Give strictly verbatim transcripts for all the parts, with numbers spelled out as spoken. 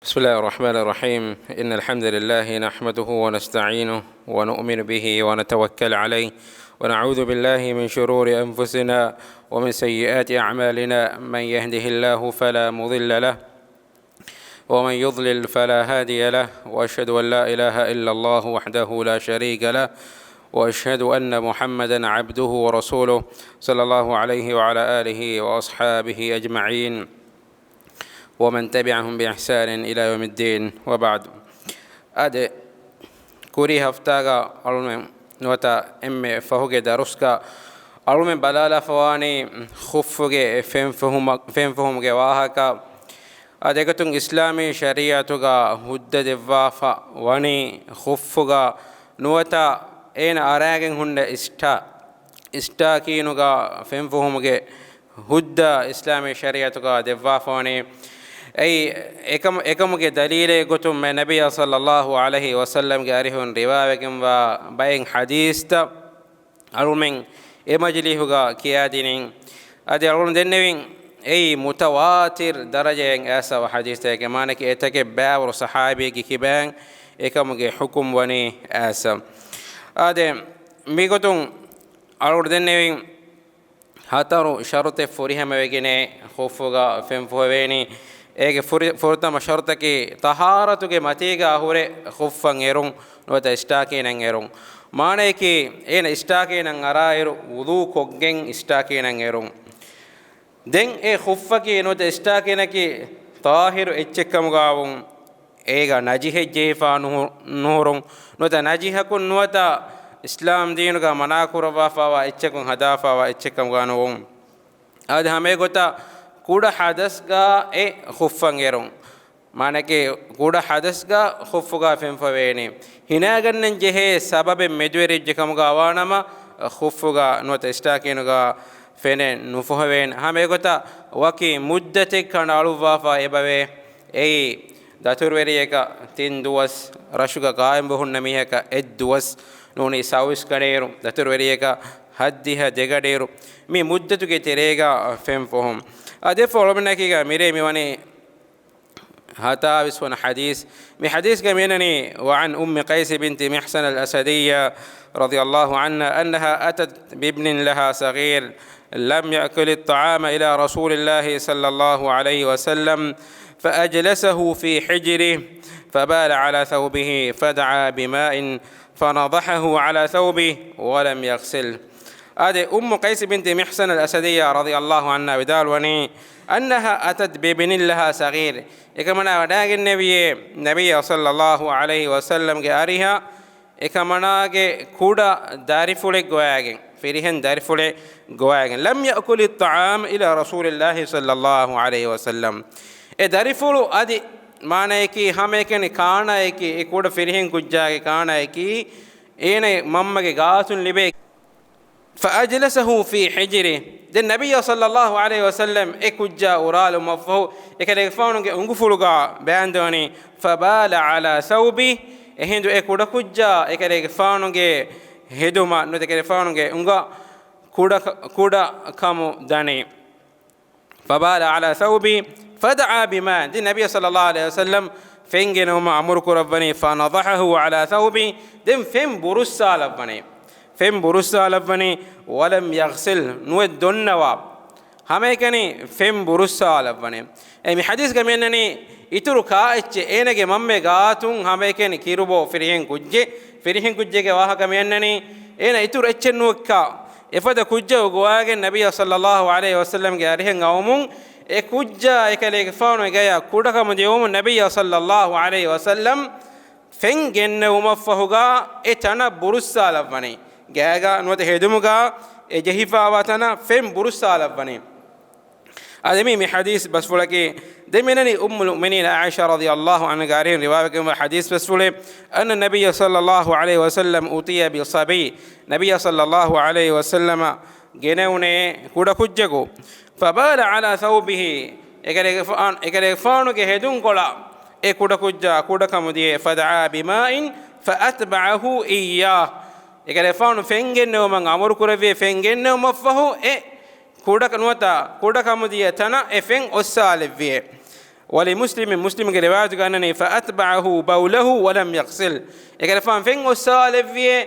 بسم الله الرحمن الرحيم. إن الحمد لله نحمده ونستعينه ونؤمن به ونتوكل عليه، ونعوذ بالله من شرور أنفسنا ومن سيئات أعمالنا. من يهده الله فلا مضل له، ومن يضلل فلا هادي له، وأشهد أن لا إله إلا الله وحده لا شريك له، وأشهد أن محمدا عبده ورسوله، صلى الله عليه وعلى آله وأصحابه أجمعين، ومن تبعهم بإحسان إلى يوم الدين، وبعد. އާދެ، ކުރީ ހަފްތާގަ އަޅުމެން ނުވަތަ އެންމެ ފަހުގެ ދަރުސްގަ އަޅުމެން ބަލާލާފަވާނީ ޚުއްފުގެ ފެންފުހުމަ-، ފެންފުހުމުގެ ވާހަކަ. އާދެ، އެގޮތުން އިސްލާމީ ޝަރީއަތުގަ ހުއްދަ ދެއްވާފަ ވަނީ ޚުއްފުގަ ނުވަތަ އޭނަ އަރާގެން ހުންނަ އިސްޓާ-، އިސްޓާކީނުގަ ފެންފުހުމުގެ ހުއްދަ އިސްލާމީ ޝަރީއަތުގަ ދެއްވާފަވަނީ. އެއީ އެކަމު-، އެކަމުގެ ދަލީލެއް ގޮތުން މެ ނަބިއްޔާ ޞައްލައްލާހު ޢަލައިހި ވަސައްލަމްގެ އަރިހުން ރިވާވެގެންވާ ބައެއް ޙަދީޘްތައް އަޅުމެން އެ މަޖިލީހުގަ ކިޔާދިނީ. އަދި އަޅުގަނޑު ދެންނެވިން އެއީ މުތަވާތިރު ދަރަޖައިން އައިސްފަވާ ޙަދީޘްތަކެއް، މާނައަކީ އެތަކެއް ބައިވަރު ޞަޙާބީގެ ކިބައިން އެކަމުގެ ޙުކުމް ވަނީ އައިސްފަ. އާދެ، މިގޮތުން އަޅުގަނޑު ދެންނެވިން ހަތަރު ޝަރުޠެއް ފުރިހަމަވެގެނޭ ޚުއްފުގަ ފެންފުހެވޭނީ. އޭގެ ފުރި-، ފުރަތަމަ ޝަރުޠަކީ ޠަހާރަތުގެ މަތީގަ ހުރެ ޚުއްފަށް އެރުން ނުވަތަ އިސްޓާކީނަށް އެރުން. މާނައަކީ އޭނަ އިސްޓާކީނަށް އަރާއިރު ވުޟޫ ކޮށްގެން އިސްޓާކީނަށް އެރުން. ދެން އެ ޚުއްފަކީ ނުވަތަ އިސްޓާކީނަކީ ޠާހިރު އެއްޗެއްކަމުގަވުން އޭގަ ނަޖިހެއް ޖެހިފާ ނުހު-، ނުހުރުން، ނުވަތަ ނަޖިހަކުން ނުވަތަ އިސްލާމް ދީނުގަ މަނާކުރައްވާފައިވާ އެއްޗަކުން ހަދާފައިވާ އެއްޗެއްކަމުގަ ނުވުން. އާދެ، ހަމައެގޮތަށް ކުޑަ ޙަދަޘްގަ އެ ޚުއްފަށް އެރުން. މާނައަކީ ކުޑަ ޙަދަޘްގަ ޚުއްފުގަ ފެންފޮވޭނީ. ހިނާގަންނަން ޖެހޭ ސަބަބެއް މެދުވެރިވެއްޖެ ކަމުގަ ވާނަމަ، ޚުއްފުގަ ނުވަތަ އިސްޓާކީނުގަ ފެނެއް ނުފޮހެވޭނެ. ހަމައެގޮތަށް ވަކި މުއްދަތެއް ކަނޑައަޅުއްވާފަ އެބަވޭ. އެއީ، ދަތުރުވެރިޔަކަށް ތިން ދުވަސް، ރަށުގަ ގާއިމްވެ ހުންނަ މީހަކަށް އެއް ދުވަސް، ނޫނީ ސައުވީސް ގަޑިއިރު، ދަތުރުވެރިޔަކަށް ހައްދިހަ ދެ ގަޑިއިރު، މި މުއްދަތުގެ ތެރޭގަ ފެންފޮހުން. އާދެ، އެއީ އަޅުމެންނަކީގަ މިރޭ މިވަނީ ހަތާވީސް ވަނަ ޙަދީޘް. މި ޙަދީޘްގަ މިއަންނަނީ، وعن أم قيس بنت محصن الأسدية رضي الله عنها أنها أتت بابن لها صغير لم يأكل الطعام إلى رسول الله صلى الله عليه وسلم فأجلسه في حجره فبال على ثوبه فدعا بماء فنضحه على ثوبه ولم يغسله. އާދެ، އުއްމު ޤައިސް ބިންތި މިޙްޞަން އަލް އަސަދިއްޔާ ރަޟިޔަﷲ ޢަންހާ ވިދާޅުވަނީ، أنها أتت بابن لها صغير، އެކަމަނާ ވަޑައިގެންނެވިޔޭ ނަބިއްޔާ ޞައްލަﷲ ޢަލައިހި ވަސައްލަމްގެ އަރިހަށް އެކަމަނާގެ ކުޑަ ދަރިފުޅެއް ގޮވައިގެން، ފިރިހެން ދަރިފުޅެއް ގޮވައިގެން. لم يأكل الطعام إلى رسول الله صلى الله عليه وسلم. އެ ދަރިފުޅު އަދި މާނަޔަކީ ހަމައެކަނި ކާނާޔަކީ، އެ ކުޑަ ފިރިހެން ކުއްޖާގެ ކާނާޔަކީ އޭނަ މަންމަގެ ގާތުން ލިބޭ. فأجلسه في حجره. ދެން ނަބިއްޔާ ޞައްލަﷲ ޢަލައިހި ވަސައްލަމް އެ ކުއްޖާ އުރާލުމަށްފަހު، އެކަލޭގެފާނުގެ އުނގުފުޅުގަ ބައިންދަވަނީ، فبال على ثوبه. އެހިނދު އެ ކުޑަކުއްޖާ އެކަލޭގެފާނުގެ ހެދުމަށް ނުވަތަ އެކަލޭގެފާނުގެ އުނގަށް ކުޑަ، ކުޑަ ކަމު ދަނީ. فبال على ثوبه فدعا بماء. ދެން ނަބިއްޔާ ޞައްލަﷲ ޢަލައިހި ވަސައްލަމް ފެން ގެނައުމަށް އަމުރު ކުރައްވަނީ، فنضحه على ثوبه. ދެން ފެން ބުރުއްސާލައްވަނީ. ފެން ބުރުއްސާލައްވަނީ، ولم يغسله، ނުވެ ދޮންނަވާ. ހަމައެކަނި ފެން ބުރުއްސާލައްވަނީ. އެ މި ޙަދީޘްގަ މިއަންނަނީ، އިތުރު ކާ އެއްޗެއް އޭނަގެ މަންމަ ގާތުން ހަމައެކަނި ކިރުބޯ ފިރިހެން ކުއްޖެއް، ފިރިހެން ކުއްޖެއްގެ ވާހަކަ މިއަންނަނީ، އޭނަ އިތުރު އެއްޗެއް ނުވެއްކާ، އެފަދަ ކުއްޖަކު ގޮވާގެން ނަބިއްޔާ ޞައްލަﷲ ޢަލައިހި ވަސައްލަމްގެ އަރިހަށް އައުމުން، އެ ކުއްޖާ އެކަލޭގެފާނު އެގަޔަށް ކުޑަކަމު ދިޔައުމުން ނަބިއްޔާ ޞައްލަﷲ ޢަލައިހި ވަސައްލަމް ފެން ގެންނެވުމަށްފަހުގަ އެ ތަނަށް ބުރުއްސާލައްވަނީ. ގާގަ ނުވަތަ ހެދުމުގަ އެ ޖެހިފައިވާ ތަނަށް ފެން ބުރުއްސާލައްވަނީ. އާދެ، މި ޙަދީޘް ބަސްފުޅަކީ، ދެން މިއަންނަނީ އުއްމުލް މުއުމިނީން ޢާއިޝާ ރަޟިޔަﷲ ޢަންހާގެ އަރިހުން ރިވާވެގެންވާ ޙަދީޘް ބަސްފުޅެއް، أن النبي صلى الله عليه وسلم أتي بصبي، ނަބިއްޔާ ޞައްލަﷲ ޢަލައިހި ވަސައްލަމަށް ގެނެވުނޭ ކުޑަކުއްޖަކު، فبال على ثوبه، އެކަލޭގެފާނު، އެކަލޭގެފާނުގެ ހެދުންކޮޅަށް އެ ކުޑަކުއްޖާ ކުޑަކަމުދިޔައޭ، فدعا بماء فأتبعه إياه، އެކަލޭގެފާނު ފެން ގެންނެވުމަށް އަމުރުކުރެއްވިއޭ، ފެން ގެންނެވުމަށްފަހު އެ ކުޑަ-، ނުވަތަ ކުޑަކަމުދިޔަ ތަނަށް އެ ފެން އޮއްސާލެއްވިއޭ. ولمسلم، މުސްލިމްގެ ރިވާޔަތުގަ އަންނަނީ، فأتبعه بوله ولم يغسل، އެކަލޭގެފާނު ފެން އޮއްސާލެއްވިއޭ،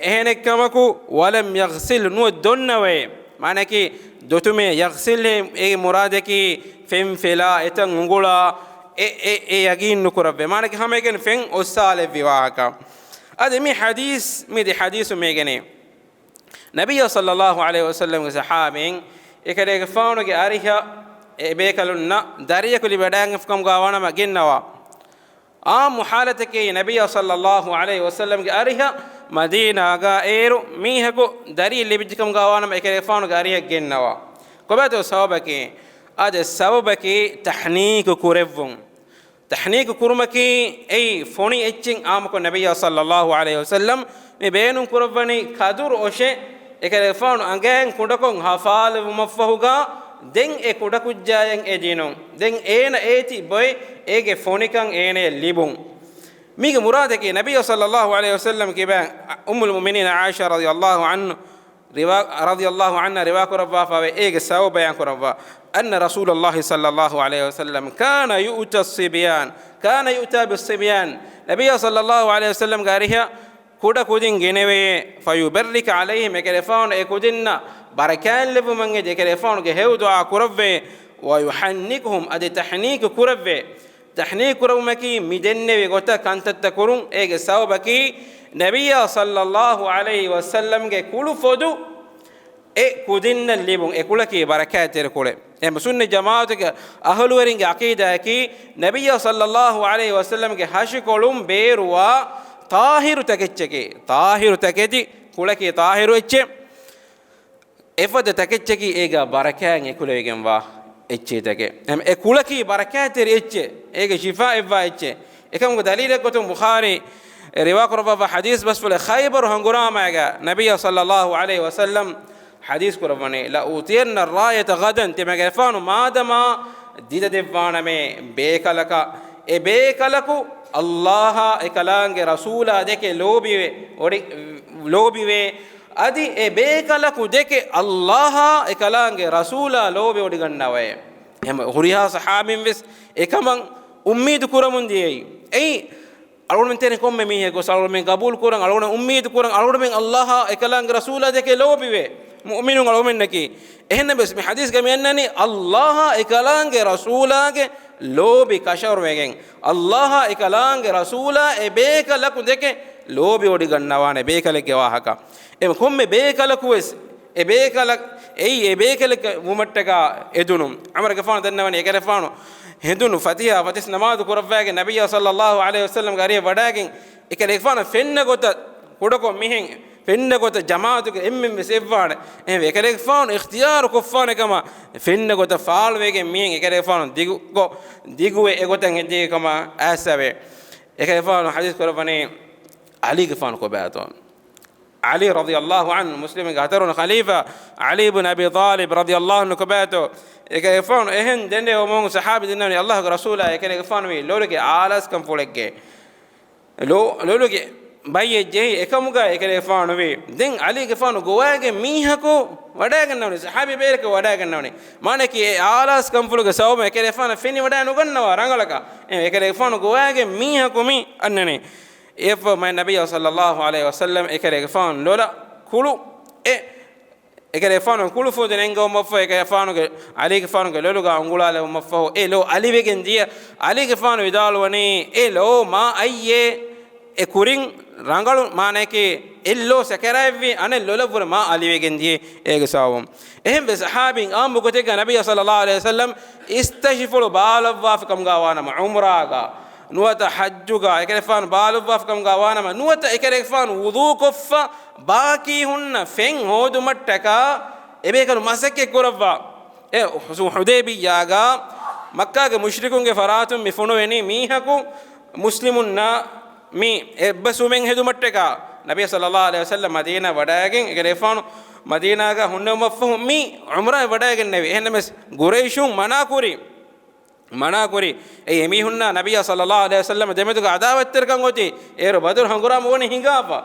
އެހެނެއްކަމަކު، ولم يغسل، ނުވަތަ ދޮންނަވައޭ. މާނައަކީ، ދޮތުމޭ، يغسل އޭގެ މުރާދަކީ ފެން ފެލާ، އެތަން އުނގުޅާ، އެ، އެ، އެ ޔަގީން ނުކުރައްވޭ. މާނައަކީ ހަމައެކަނި ފެން އޮއްސާލެއްވި ވާހަކަ. އަދި މި ޙަދީޘް، މި ދެ ޙަދީޘު މޭގެނޭ. ނަބިއްޔާ ޞައްލައްލާހު ޢަލައިހި ވަސައްލަމްގެ ޞަޙާބީން އެކަލޭގެފާނުގެ އަރިހަށް އެ ބޭކަލުންނަށް ދަރިޔަކު ލިބިވަޑައިގެންފިކަމުގަ ވާނަމަ ގެންނަވާ. ޢާއްމު ޙާލަތަކީ ނަބިއްޔާ ޞައްލައްލާހު ޢަލައިހި ވަސައްލަމްގެ އަރިހަށް މަދީނާގަ އޭރު މީހަކު ދަރިއެއް ލިބިއްޖެކަމުގަ ވާނަމަ އެކަލޭގެފާނުގެ އަރިހަށް ގެންނަވާ. ކޮބާތޯ ސަބަބަކީ؟ އާދެ، ސަބަބަކީ ތަޙްނީކު ކުރެއްވުން. ތަޙްނީކު ކުރުމަކީ އެއީ ފޮނި އެއްޗެއް އާއްމުކޮށް ނަބިއްޔާ ޞައްލައްލާހު ޢަލައިހި ވަސައްލަމް މި ބޭނުން ކުރައްވަނީ ކަދުރު އޮށެއް އެކަލޭގެފާނު އަނގައިން ކުޑަކޮށް ހަފާލެވުމަށްފަހުގަ ދެން އެ ކުޑަކުއްޖާޔަށް އެ ދިނުން. ދެން އޭނަ އޭތި ބޮއެ އޭގެ ފޮނިކަން އޭނަޔަށް ލިބުން. މީގެ މުރާދަކީ ނަބިއްޔާ ޞައްލައްލާހު ޢަލައިހި ވަސައްލަމް ކިބައިން އުއްމުލް މުއުމިނީނަ ޢާއިޝާ ރަޟިޔައްލާހު ޢަންހަ ރިވާ، ރަޟިޔައްލާހު ޢަންހާ ރިވާ ކުރައްވާފަވޭ، އޭގެ ސަބަބު ބަޔާން ކުރައްވާ، أن رسول الله صلى الله عليه وسلم كان يؤتى الصبيان، كان يؤتى بالصبيان، ނަބިއްޔާ ޞައްލައްލާހު ޢަލައިހި ވަސައްލަމްގެ އަރިހަށް ކުޑަ ކުދިން ގެނެވޭ، فيبرك عليهم، އެކަލޭގެފާނު އެ ކުދިންނަށް ބަރަކާތް ލެއްވުމަށް އެދި އެކަލޭގެފާނުގެ ހެޔޮ ދުޢާ ކުރައްވޭ، ويحنكهم، އަދި ތަޙްނީކު ކުރެއްވޭ. ތަޙްނީކު ކުރުމަކީ މި ދެންނެވި ގޮތަށް ކަންތައްތައް ކުރުން. އޭގެ ސަބަބަކީ ނަބިއްޔާ ޞައްލައްލާހު ޢަލައިހި ވަސައްލަމްގެ ކުޅުފޮދު އެ ކުދިންނަށް ލިބުން. އެ ކުޅަކީ ބަރަކާތްތެރި ކުޅެއް. އެހެން ސުންނަތް ޖަމާޢަތުގެ އަހުލުވެރިންގެ ޢަޤީދާއަކީ ނަބިއްޔާ ޞައްލައްލާހު ޢަލައިހި ވަސައްލަމްގެ ހަށިކޮޅުން ބޭރުވާ ޠާހިރު ތަކެއްޗަކީ. ޠާހިރު ތަކެތި، ކުޅަކީ ޠާހިރު އެއްޗެއް. އެފަދަ ތަކެއްޗަކީ އޭގަ ބަރަކާތް އެކުލެވިގެންވާ އެއްޗެއް ތަކެއް. އެ ކުޅަކީ ބަރަކާތްތެރި އެއްޗެއް، އޭގެ ޝިފާ އެއްވާ އެއްޗެއް. އެކަމުގެ ދަލީލެއް ގޮތުން ބުޚާރީ ރިވާ ކުރައްވާފަ ޙަދީޘް ބަސްފުޅެއް، ޚައިބަރު ހަނގުރާމައިގަ ނަބިއްޔާ ޞައްލައްލާހު ޢަލައިހި ވަސައްލަމް ޙަދީޘް ކުރައްވަނީ، لأعطين الراية غدا، ތިމަގެފާނު މާދަމާ ދިދަ ދެއްވާނަމޭ ބޭކަލަކަށް، އެ ބޭކަލަކު އައްލާހާ އެކަލާނގެ ރަސޫލާ ދެކެ ލޯބިވެ، އޮޑި، ލޯބިވޭ، އަދި އެ ބޭކަލަކު ދެކެ އައްލާހާ އެކަލާނގެ ރަސޫލާ ލޯބި އޮޑިގަންނަވައޭ. ހަމަ ހުރިހާ ޞަޙާބީން ވެސް އެކަމަށް އުއްމީދު ކުރަމުން ދިޔައީ. އެއީ، އަޅުގަނޑުމެން ތެރެ ކޮންމެ މީހެއް ގޮސް އަޅުގަނޑުމެން ގަބޫލު ކުރަން، އަޅުގަނޑު އުއްމީދު ކުރަން، އަޅުގަނޑުމެން އައްލާހާ އެކަލާނގެ ރަސޫލާ ދެކެ ލޯބިވޭ. މުއުމިނުން އަޅުގަނޑުމެންނަކީ. އެހެންނަމަވެސް މި ޙަދީޘްގަ މި އަންނަނީ އައްލާހާ އެކަލާނގެ ރަސޫލާގެ ލޯބި ކަށަވަރުވެގެން، އައްލާހާ އެކަލާނގެ ރަސޫލާ އެ ބޭކަލަކު ދެކެ ލޯބި އޮޑިގަންނަވާނެ ބޭކަލެއްގެ ވާހަކަ. އެ ކޮންމެ ބޭކަލަކު ވެސް އެ ބޭކަލަ، އެއީ އެ ބޭކަލެއް ވުމަށްޓަކާ އެދުނު. ޢުމަރުގެފާނު ދަންނަވަނީ އެކަލޭގެފާނު ހެނދުނު ފަތިހާ ފަތިސް ނަމާދު ކުރައްވައިގެން ނަބިއްޔާ ޞައްލައްލާހު ޢަލައިހި ވަސައްލަމްގެ އަރިހަށް ވަޑައިގެން އެކަލޭގެފާނަށް ފެންނަ ގޮތަށް ކުޑަކޮށް މިހެން ފެންނަ ގޮތަށް ޖަމާޢަތުގެ އެންމެން ވެސް އެއްވާނެ. އެހެންވެ އެކަލޭގެފާނު އިޚްތިޔާރު ކޮށްފާނެ ކަމަށް ފެންނަ ގޮތަށް ފާޅުވެގެން މިހެން އެކަލޭގެފާނު ދިގު، ދިގުވެ އެގޮތަށް ހެއްދެވި ކަމަށް އައިސްފަވޭ. އެކަލޭގެފާނު ޙަދީޘް ކުރައްވަނީ ޢަލީގެފާނު ކޮބާތޯ؟ ޢަލީ ރަޟިޔައްލާހު ޢަންހު، މުސްލިމުންގެ ހަތަރުވަނަ ޚަލީފާ ޢަލީ ބިން އަބީ ޠާލިބް ރަޟިޔައްލާހު ޢަންހު ކޮބާތޯ؟ އެކަލޭގެފާނު އެހެން ދެންނެވުމުން ޞަޙާބީ ދެންނެވަނީ އައްލާހުގެ ރަސޫލާ އެކަލޭގެފާނުވީ ލޮލުގެ އާލާސްކަންފުޅެއްގެ ލޯ، ލޮލުގެ ބައްޔެއް ޖެހި އެކަމުގަ އެކަލޭގެފާނުވީ. ދެން ޢަލީގެފާނު ގޮވައިގެން މީހަކު ވަޑައިގަންނަވަނީ، ޞަޙާބީ ބޭރަކަށް ވަޑައިގަންނަވަނީ. މާނައަކީ އެ އާލާސްކަންފުޅުގެ ސަބަބުން އެކަލޭގެފާނަށް ފެނިވަޑައި ނުގަންނަވާ ރަނގަޅަކަށް. އެ އެކަލޭގެފާނު ގޮވައިގެން މީހަކު މި އަންނަނީ. އެއަށްފަހު މާތް ނަބިއްޔާ ޞައްލައްލާހު ޢަލައިހި ވަސައްލަމް އެކަލޭގެފާނު ލޮލަށް ކުޅު އެ އެކަލޭގެފާނު ކުޅުފޮދު ނެންގެވުމަށްފަހު، އެކަލޭގެފާނުގެ، ޢަލީގެފާނުގެ ލޮލުގަ އުނގުޅާލެވުމަށްފަހު، އެ ލޯ އަލިވެގެން ދިޔަ. ޢަލީގެފާނު ވިދާޅުވަނީ، އެ ލޯ މާ އައްޔޭ، އެ ކުރިން ރަނގަޅު މާނައެކޭ، އެއްލޯ ސަކަރާތްވި، އަނެއް ލޮލަށްވުރެ މާ އަލިވެގެން ދިޔަ އޭގެ ސަބަބުން. އެހެންވެ ޞަޙާބީން ޢާއްމު ގޮތެއްގަ ނަބިއްޔާ ޞައްލައްލާހު ޢަލައިހި ވަސައްލަމް އިސްތަށިފުޅު ބާލައްވާފި ކަމުގަ ވާނަމަ، ޢުމްރާގަ ނުވަތަ ޙައްޖުގަ އެކަލޭގެފާނު ބާލައްވާފި ކަމުގަ ވާނަމަ، ނުވަތަ އެކަލޭގެފާނު ވުޟޫކޮށްފަ ބާކީ ހުންނަ ފެން ހޯދުމަށްޓަކާ އެބޭކަލުން މަސައްކަތް ކުރައްވާ. އެ ޙު، ޙުދައިބިއްޔާގަ މައްކާގެ މުޝްރިކުންގެ ފަރާތުން މި ފޮނުވެނީ މީހަކު މުސްލިމުންނަށް މި އެއްބަސްވުމެއް ހެދުމަށްޓަކާ. ނަބިއްޔާ ޞައްލައްލާހު ޢަލައިހި ވަސައްލަމް މަދީނާ ވަޑައިގެން އެކަލޭގެފާނު މަދީނާގަ ހުންނެވުމަށްފަހު މި ޢުމްރާއަށް ވަޑައިގެންނެވި. އެހެންނަމަވެސް ޤުރައިޝުން މަނާކުރި. މަނާކުރި. އެ އެމީހުންނާ ނަބިއްޔާ ޞައްލައްލާހު ޢަލައިހި ވަސައްލަމް ދެމެދުގަ ޢަދާވަތްތެރިކަން އޮތީ. އޭރު ބަދުރު ހަނގުރާމަ ވަނީ ހިނގާފަ.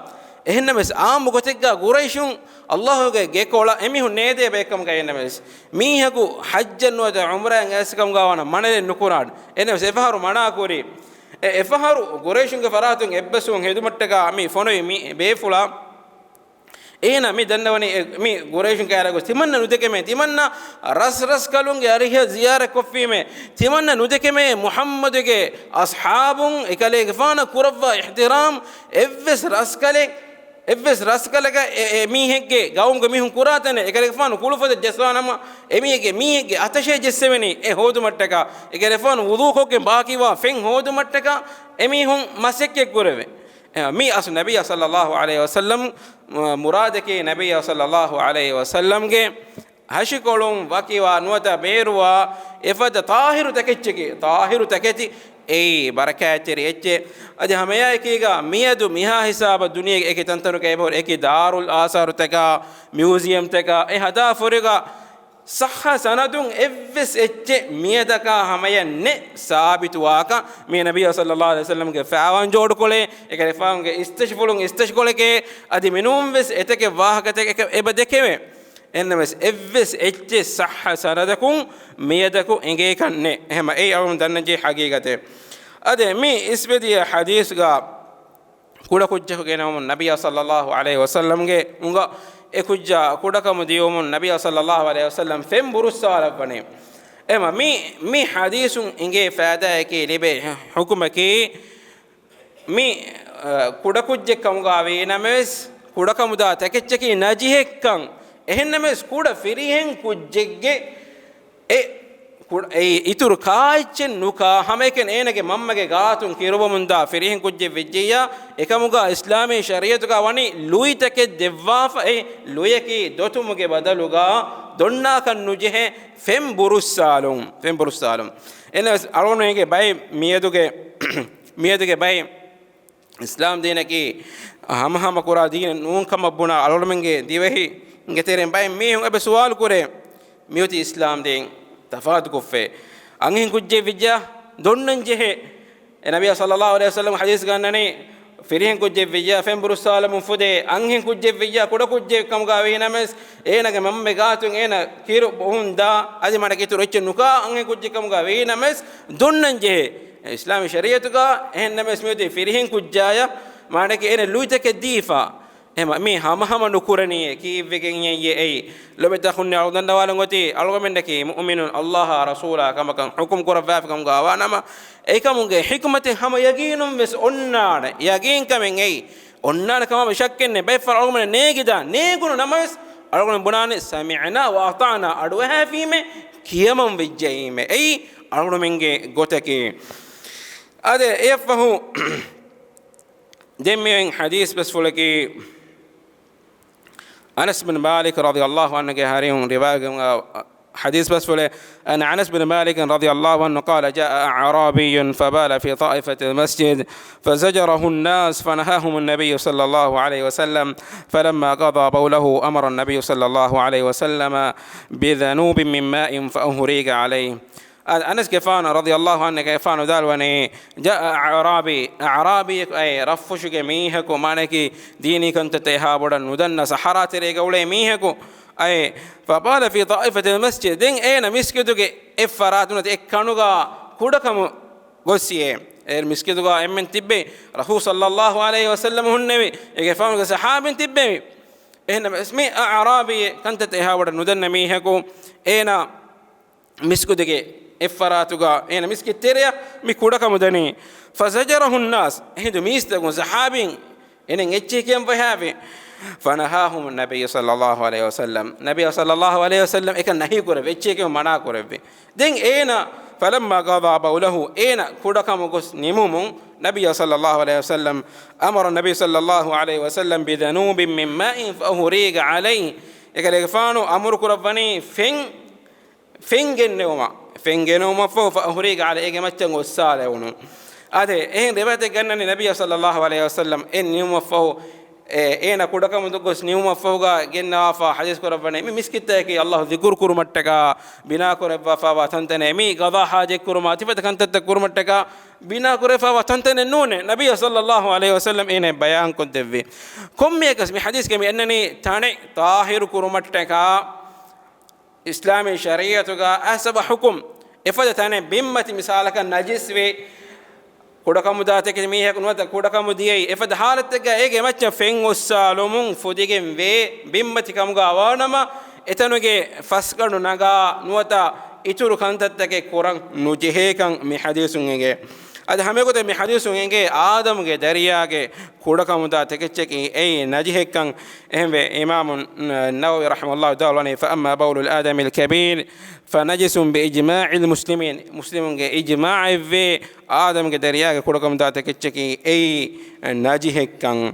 އެހެންނަމަވެސް، އާއްމު ގޮތެއްގަ ގުރައިޝުން ﷲ ގެ ގެކޮޅަށް އެމީހުން ނޭދޭ ބައެއްކަމުގައި އެންނަމަވެސް، މީހަކު ޙައްޖަށް ނުވަތަ ޢުމްރާއަށް އައިސްކަމުގަ ވާނަމަ މަނަލެއް ނުކުރާނެ. އެންނަމަވެސް، އެފަހަރު މަނާކުރި. އެ އެފަހަރު ގުރައިޝުންގެ ފަރާތުން އެއްބަސްވުން ހެދުމަށްޓަކާ މި ފޮނުވި މި ބޭފުޅާ، އޭނާ މި ދަންނަވަނީ، އެ، މި ގުރައިޝުން ކައިރީގަ ތިމަންނަ ނުދެކެމޭ، ތިމަންނަ ރަސް ރަސްކަލުންގެ އަރިހަށް ޒިޔާރަތް ކޮށްފީމޭ، ތިމަންނަ ނުދެކެމޭ މުޙައްމަދުގެ އަޞްޙާބުން އެކަލޭގެފާނަށް ކުރައްވާ އިޙްތިރާމް، އެއްވެސް ރަސްކަލެއް، އެއްވެސް ރަސްކަލަކަށް އެ، އެ މީހެއްގެ ގައުމުގެ މީހުން ކުރާ ތަނެއް އެކަލޭގެފާނު ކުޅުފޮދެއް ޖައްސާނަމަ، އެ މީހެއްގެ، މީހެއްގެ އަތަށޭ ޖެއްސެވެނީ އެ ހޯދުމަށްޓަކާ، އެކަލޭގެފާނު ވުޟޫ ކޮށްގެން ބާކީވާ ފެން ހޯދުމަށްޓަކާ އެމީހުން މަސައްކަތް ކުރެވޭ. އެ، މީ އަސްލު ނަބިއްޔާ ޞައްލައްލާހު ޢަލައިހި ވަސައްލަމް މުރާދަކީ، ނަބިއްޔާ ޞައްލައްލާހު ޢަލައިހި ވަސައްލަމްގެ ހަށިކޮޅުން ވަކިވާ ނުވަތަ ބޭރުވާ އެފަދަ ޠާހިރު ތަކެއްޗަކީ، ޠާހިރު ތަކެތި އެއީ ބަރަކާތްތެރި އެއްޗެއް. އަދި ހަމައެއާއެކީގަ މިއަދު މިހާ ހިސާބަށް ދުނިޔޭގެ އެކި ތަންތަނުގައި އެބަހުރި އެކި ދާރުލް އާސާރުތަކާ، މިއުޒިއަމްތަކާ އެ ހަދާ ފުރިގަ ޞައްޙަ ސަނަދުން އެއްވެސް އެއްޗެއް މިއަދަކާ ހަމަޔަށް ނެތް ސާބިތުވާކަށް. މީ ނަބިއްޔާ ޞައްލައްލާހު ޢަލައިހި ވަސައްލަމްގެ ފައިވާން ޖޯޑުކޮޅެއް، އެކަލޭގެފާނުގެ އިސްތަށިފުޅުން އިސްތަށިކޮޅެކޭ. އަދި މިނޫންވެސް އެތަކެއް ވާހަކަތަކެއް އެބަ ދެކެވޭ. އެންނަމަވެސް އެއްވެސް އެއްޗެއް ޞައްޙަ ސަނަދަކުން މިއަދަކު އެނގޭކަށް ނެތް. އެހެމަ އެއީ އަޅުގަނޑު ދަންނަންޖެހޭ ޙަޤީޤަތެއް. އަދި މި އިސްވެދިޔަ ޙަދީޘްގަ ކުޑަކުއްޖަކު ގެނައުމުން ނަބިއްޔާ ޞައްލައްލާހު ޢަލައިހި ވަސައްލަމްގެ އުނގަ އެކުއްޖާ ކުޑަކަމު ދިޔުމުން ނަބިއްޔާ ޞައްލައްލާހު ޢަލައިހި ވަސައްލަމް ފެން ބުރުއްސާލައްވަނީ. އެމަ މި، މި ޙަދީޘުން އިނގޭ ފައިދާއަކީ ލިބޭ ޙުކުމަކީ، މި، އަ، ކުޑަކުއްޖެއް ކަމުގަ ވީނަމަވެސް، ކުޑަކަމުދާ ތަކެއްޗަކީ ނަޖިހެއްކަން. އެހެންނަމަވެސް، ކުޑަ ފިރިހެން ކުއްޖެއްގެ އެ ކުޑަ، އެ އިތުރު ކާއެއްޗެއް ނުކާ، ހަމައެކަނި އޭނަގެ މަންމަގެ ގާތުން ކިރުވަމުންދާ ފިރިހެން ކުއްޖެއް ވެއްޖެއްޔާ، އެކަމުގަ އިސްލާމީ ޝަރީޢަތުގަ ވަނީ ލުއިތަކެއް ދެއްވާފަ، އެ ލުޔަކީ ދޮތުމުގެ ބަދަލުގަ ދޮންނާކަށް ނުޖެހޭ ފެން ބުރުއްސާލުން، ފެން ބުރުއްސާލުން. އެންނަމަވެސް އަޅުގަނޑުމެންގެ ބައެއް މިއަދުގެ، މިއަދުގެ ބައެއް އިސްލާމް ދީނަކީ ހަމަހަމަ ކުރާ ދީނެއް ނޫން ކަމަށް ބުނާ އަޅުގަނޑުމެންގެ ދިވެހިންގެ ތެރެއިން ބައެއް މީހުން އެބަ ސުވާލު ކުރޭ، މިއޮތީ އިސްލާމް ދީން ތަފާތުކޮށްފައި. އަންހެން ކުއްޖެއް ވިއްޖާ ދޮންނަން ޖެހޭ. އެ ނަބިއްޔާ ޞައްލައްލާހު ޢަލައިހި ވަސައްލަމް ޙަދީޘް ގަންނަނީ، ފިރިހެން ކުއްޖެއް ވިއްޖާ ފެން ބުރުއްސާލަމުން ފުދޭ، އަންހެން ކުއްޖެއް ވިއްޖާ ކުޑަ ކުއްޖެއް ކަމުގަ ވީނަމަވެސް، އޭނަގެ މަންމަގެ ގާތުން އޭނަ ކިރު ބޮހުން ދާ، އަދި މާނައަކީ އިތުރު އެއްޗެއް ނުކާ، އަންހެން ކުއްޖެއް ކަމުގަ ވީނަމަވެސް ދޮންނަން ޖެހޭ. އިސްލާމީ ޝަރީޢަތުގަ އެހެންނަމަވެސް މިއޮތީ ފިރިހެން ކުއްޖާޔަށް މާނައަކީ އޭނަ ލުއިތަކެއް ދީފަ. އެހެމަ މީ ހަމަހަމަ ނުކުރަނީއޭ ކީއްވެގެން އެއްޔޭ އެއީ؟ ލޮބެތި އަޚުންނޭ އަޅުގަނޑު ދަންނަވާލަން އޮތީ، އަޅުގަނޑުމެންނަކީ މުއުމިނުން ﷲ އާ ރަސޫލާ ކަމަކަށް ޙުކުމް ކުރައްވާފި ކަމުގަ ވާނަމަ، އެކަމުގެ ޙިކުމަތެއް ހަމަ ޔަގީނުން ވެސް އޮންނާނެ. ޔަގީން ކަމެއް އެއީ. އޮންނާނެ ކަމަށް ޝައްކެއް ނެތް. ބައެއް ފަހަރު އަޅުގަނޑުމެން ނޭނގިދާނެ. ނޭނގުނު ނަމަވެސް އަޅުގަނޑު ބުނާނެ، ސަމިޢްނާ ވަ އަޠަޢްނާ، އަޑުއަހާފީމޭ ކިޔަމަން ވެއްޖައީމޭ. އެއީ އަޅުގަނޑުމެންގެ ގޮތަކީ. އާދެ، އެއަށްފަހު ދެން މިއޮތް ޙަދީޘް ބަސްފުޅަކީ، އަނަސް ބިން މާލިކް ރަޟިޔަﷲ ޢަންހުގެ ޙަދީޘް ރިވާޔަތް ކުރެވޭ ޙަދީޘް ބަސްފުޅެއް، عن أنس بن مالك رضي الله عنه قال: جاء أعرابي فبال في طائفة المسجد فزجره الناس فنهاهم النبي صلى الله عليه وسلم، فلما قضى بوله أمر النبي صلى الله عليه وسلم بذنوب من ماء فأهريق عليه. އަ-، އަނަސްގެފާނު ރަޟިޔަﷲ ޢަންހުގެފާނު ވިދާޅުވަނީ، جاء أعرابي، އަޢްރާބީއަކު އައި ރަށްފުށުގެ މީހަކު، މާނައަކީ ދީނީ ކަންތައްތައް އެހާ ބޮޑަށް ނުދަންނަ ސަހަރާ ތެރޭގަ އުޅޭ މީހަކު އައި، فبال في طائفة المسجد، ދެން އޭނަ މިސްކިތުގެ އެއްފަރާތުން އެއްކަނުގަ ކުޑަކަމު ގޮއްސިއޭ. އޭރު މިސްކިތުގަ އެންމެން ތިއްބެވި، ރަސޫލު ޞައްލަﷲ ޢަލައިހި ވަސައްލަމަ ހުންނެވި، އޭގެފާނުގެ ޞަޙާބީން ތިއްބެވި. އެހެންނަމަވެސް މި އަޢްރާބީ ކަންތައްތައް އެހާ ބޮޑަށް ނުދަންނަ މީހަކު އޭނަ މިސްކިތުގެ އެއްފަރާތުގަ އޭނަ މިސްކިތް ތެރެއަށް މި ކުޑަކަމު ދަނީ. فزجره الناس، އެހިނދު މީސްތަކުން ޞަޙާބީން އޭނަ އެއްޗެހި ކިޔަން ފަހާފި. فنهاهم النبي صلى الله عليه وسلم، ނަބިއްޔާ ޞައްލަﷲ ޢަލައިހި ވަސައްލަމް އެކަން ނަހީ ކުރެއްވި، އެއްޗެހި ކިޔަން މަނާ ކުރެއްވި. ދެން އޭނަ، فلما قضى بوله، އޭނަ ކުޑަކަމު ގޮސް ނިމުމުން، ނަބިއްޔާ ޞައްލަﷲ ޢަލައިހި ވަސައްލަމް، أمر النبي صلى الله عليه وسلم بذنوب من ماء فأهريق عليه، އެކަލޭގެފާނު އަމުރު ކުރައްވަނީ ފެން ފެން ގެންނެވުމަށް، ފެން ގެނެވުމަށްފަހު، فأهريق عليه، އޭގެ މައްޗަށް އޮއްސާލެވުނު. އާދެ، އެހެން ރިވާޔަތެއް ގަންނަނީ ނަބިއްޔާ ޞައްލަﷲ ޢަލައިހި ވަސައްލަމް އެ ނިމުމަށްފަހު، އޭ، އޭނަ ކުޑަކަމުދު ގޮސް ނިމުމަށްފަހުގަ ގެންނަވާފަ ޙަދީޘް ކުރައްވަނީ، މި މިސްކިތްތަކަކީ ﷲ ޛިކުރު ކުރުމަށްޓަކާ ބިނާ ކުރައްވާފައިވާ ތަންތަނެއް، މި ޤަޟާ ޙާޖަތް ކުރުމާ ތިފަދަ ކަންތައްތައް ކުރުމަށްޓަކާ ބިނާ ކުރެފައިވާ ތަންތަނެއް ނޫނޭ. ނަބިއްޔާ ޞައްލައްލާހު ޢަލައިހި ވަސައްލަމް އޭނަ ބަޔާންކޮށްދެއްވި. ކޮންމެއަކަސް މި ޙަދީޘްގައި މި އަންނަނީ ތަނެއް ޠާހިރު ކުރުމަށްޓަކާ އިސްލާމީ ޝަރީޢަތުގަ އަސަބަ ޙުކުމް، އެފަދަ ތަނެއް ބިންމަތި މިސާލަކަށް ނަޖިސްވި، ކުޑަކަމުދާ ތަކެތި މީހަކު ނުވަތަ ކުޑަކަމު ދިޔައީ، އެފަދަ ޙާލަތެއްގަ އޭގެ މައްޗަށް ފެން އޮއްސާލުމުން ފުދިގެން ވޭ، ބިންމަތި ކަމުގަ ވާނަމަ، އެތަނުގެ ފަސްގަނޑު ނަގާ ނުވަތަ އިތުރު ކަންތައްތަކެއް ކުރަން ނުޖެހޭކަން މި ޙަދީޘުން އެނގޭ. އަދި ހަމައެގޮތަށް މި ޙަދީޘުން އެނގޭ އާދަމުގެ ދަރިޔާގެ ކުޑަކަމުދާ ތަކެއްޗަކީ އެއީ ނަޖިހެއްކަން. އެހެންވެ، އިމާމު ނަވަވީ ރަޙިމަހުﷲ ދާލުވަނީ، فأما بول الآدمي الكبير فنجس بإجماع المسلمين، މުސްލިމުންގެ އިޖްމާޢެއްވޭ، އާދަމުގެ ދަރިޔާގެ ކުޑަކަމުދާ ތަކެއްޗަކީ އެއީ ނަޖިހެއްކަން.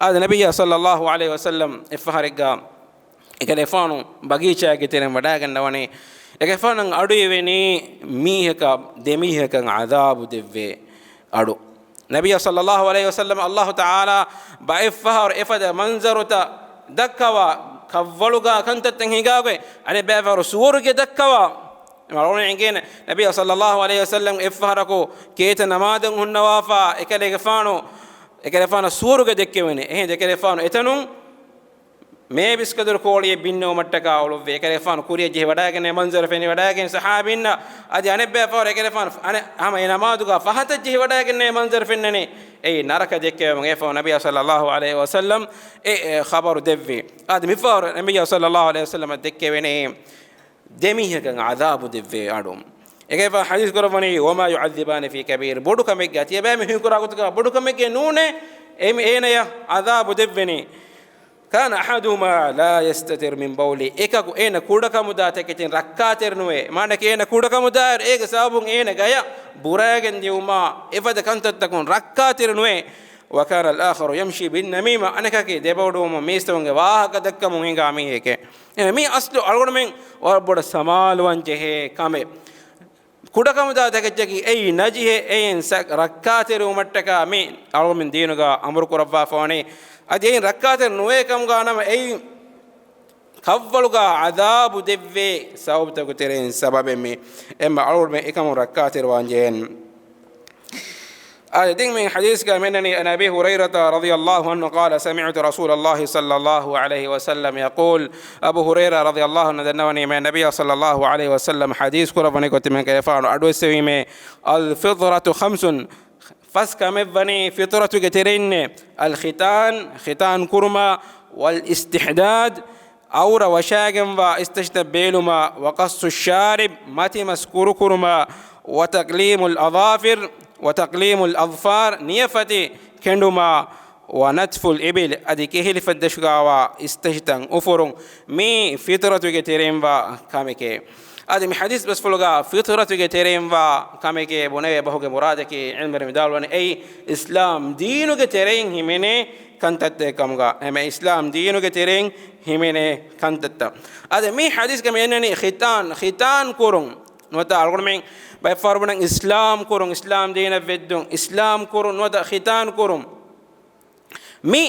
އާދެ، ނަބިއްޔާ ޞައްލައްލާހު ޢަލައިހި ވަސައްލަމް އެއްފަހަރެއްގަ އެކަލޭފާނު ބަގީޗާގެ ތެރެއިން ވަޑައިގަންނަވަނީ، އެކަލޭފާނަށް އަޑުއިވެނީ މީހަކަށް ދެމީހަކަށް ޢަޛާބު ދެއްވޭ އަޑު. ނަބިއްޔާ ޞައްލައްލާހު ޢަލައިހި ވަސައްލަމަށް ﷲ ތަޢާލާ ބައެއްފަހަރު އެފަދަ މަންޒަރުތައް ދައްކަވާ، ކަށްވަޅުގަ ކަންތައްތައް ހިނގާގޮތް، އަނެއްބައިފަހަރު ސުވަރުގެ ދައްކަވާ. އަޅުގަނޑު އެނގޭނެ، ނަބިއްޔާ ޞައްލައްލާހު ޢަލައިހި ވަސައްލަމް އެއްފަހަރަކު ކޭތައް ނަމާދަށް ހުންނަވާފަ، އެކަލޭގެފާނު، އެކަލޭފާނަށް ސުވަރުގެ ދެއްކެވެނީ. އެހެން އެކަލޭފާނު އެތަނުން މޭ ބިސްކަދުރު ކޯޅިއެއް ބިންނެވުމަށްޓަކާ އުޅުއްވި. އެކަލޭފާނު ކުރިއަށް ޖެހި ވަޑައިގެންނެވި މަންޒަރު ފެނި ވަޑައިގެން ޞަޙާބީންނަށް އަދި އަނެއްބައިފަހަރު އެކަލޭފާނު އަނެއް ހަމަ އެ ނަމާދުގަ ފަހަތަށް ޖެހި ވަޑައިގެންނެވި މަންޒަރު ފެންނަނީ. އެއީ ނަރަކަ ދެއްކެވުމުން. އެފަހު ނަބިއްޔާ ޞައްލައްލާހު ޢަލައިހި ވަސައްލަމް އެ، އެ ޚަބަރު ދެއްވި. އަދި މިފަހަރު ނަބިއްޔާ ޞައްލައްލާހު ޢަލައިހި ވަސައްލަމަށް ދެއްކެވެނީ ދެމީހަކަށް ޢަޛާބު ދެއްވޭ އަޑު. އެކަލޭފާނު ޙަދީޘް ކުރައްވަނީ، وما يعذبان في كبير، ބޮޑު ކަމެއްގަ ތިޔަބައިމީހުން ހީކުރާ ގޮތުގަ ބޮޑު ކަމެއްގެ ނޫނޭ، އެ މި އޭނަޔަށް ޢަޛާބު ދެއްވެނީ. كان أحدهما لا يستتر من بوله، އެކަކު އޭނަ ކުޑަކަމުދާ ތަކެތިން ރައްކާތެރި ނުވޭ. މާނައަކީ އޭނަ ކުޑަކަމުދާއިރު އޭގެ ސަބަބުން އޭނަ ގަޔަށް ބުރައިގެން ދިއުމާ އެފަދަ ކަންތައްތަކުން ރައްކާތެރި ނުވޭ. وكان الآخر يمشي بالنميمة، އަނެކަކީ ދެބައުޑުވުމުން މީސްތަކުންގެ ވާހަކަ ދައްކަމުން ހިނގާ މީހެކޭ. އެ މީ އަސްލު އަޅުގަނޑުމެން ވަރަށް ބޮޑަށް ސަމާލުވާން ޖެހޭ ކަމެއް. ކުޑަކަމުދާ ތަކެއްޗަކީ އެއީ ނަޖިހެއް، އެއިން ސަ-، ރައްކާތެރިވުމަށްޓަކާ މި އަޅުގަނޑުމެން ދީނުގަ އަމުރު ކުރައްވާފަވަނީ. އަދި އެއިން ރައްކާތެރި ނުވޭ ކަމުގަ ނަމަ އެއިން ކަށްވަޅުގަ ޢަޛާބު ދެއްވޭ ސަބަބުތަކުގެ ތެރެއިން ސަބަބެއް މި. އެމަ އަޅުގަނޑުމެން އެކަމުން ރައްކާތެރިވާން ޖެހޭން. އާދެ، ދެން މި ޙަދީޘްގަ މި އަންނަނީ، عن أبي هريرة رضي الله عنه قال سمعت رسول الله صلى الله عليه وسلم يقول، އަބޫ ހުރައިރާ ރަޟިޔަﷲ ޢަންހު ދަންނަވަނީ މޭ ނަބިއްޔާ ޞައްލައްލާހު ޢަލައިހި ވަސައްލަމް ޙަދީޘް ކުރައްވަނީ ކޮތަމެން ކަލޭފާނު އަޑުއެއްސެވީމޭ، الفطرة خمس، ފަސް ކަމެއްވަނީ ފިޠުރަތުގެ ތެރެއިންނޭ، الختان، ޚިތާން ކުރުމާ، والاستحداد، އައުރަ ވަށާގެންވާ އިސްތަށިތައް ބޭލުމާ، وقص الشارب، މަތިމަސް ކުރުކުރުމާ، وتقليم الأظافر، وتقليم الأظفار، ނިޔަފަތި ކެނޑުމާ، ونتف الإبل، އަދި ކެހިލިފަތްދަށުގަވާ އިސްތަށިތައް އުފުރުން. މީ ފިޠުރަތުގެ ތެރެއިންވާ ކަމެކޭ. އަދި މި ޙަދީޘް ބަސްފުޅުގަ ފިޠުރަތުގެ ތެރެއިންވާ ކަމެކޭ ބުނެވޭ ބަހުގެ މުރާދަކީ ޢިލްމުވެރިން ވިދާޅުވަނީ އެއީ އިސްލާމް ދީނުގެ ތެރެއިން ހިމެނޭ ކަންތައްތައް ކަމުގަ. އެމެ އިސްލާމް ދީނުގެ ތެރެއިން ހިމެނޭ ކަންތައްތައް. އަދި މި ޙަދީޘްގަ މި އަންނަނީ ޚިތާން، ޚިތާން ކުރުން. ނުވަތަ އަޅުގަނޑުމެން ބައެއްފަހަރު ބުނަން އިސްލާމް ކުރުން، އިސްލާމް ދީނަށް ވެއްދުން، އިސްލާމް ކުރުން ނުވަތަ ޚިތާން ކުރުން. މި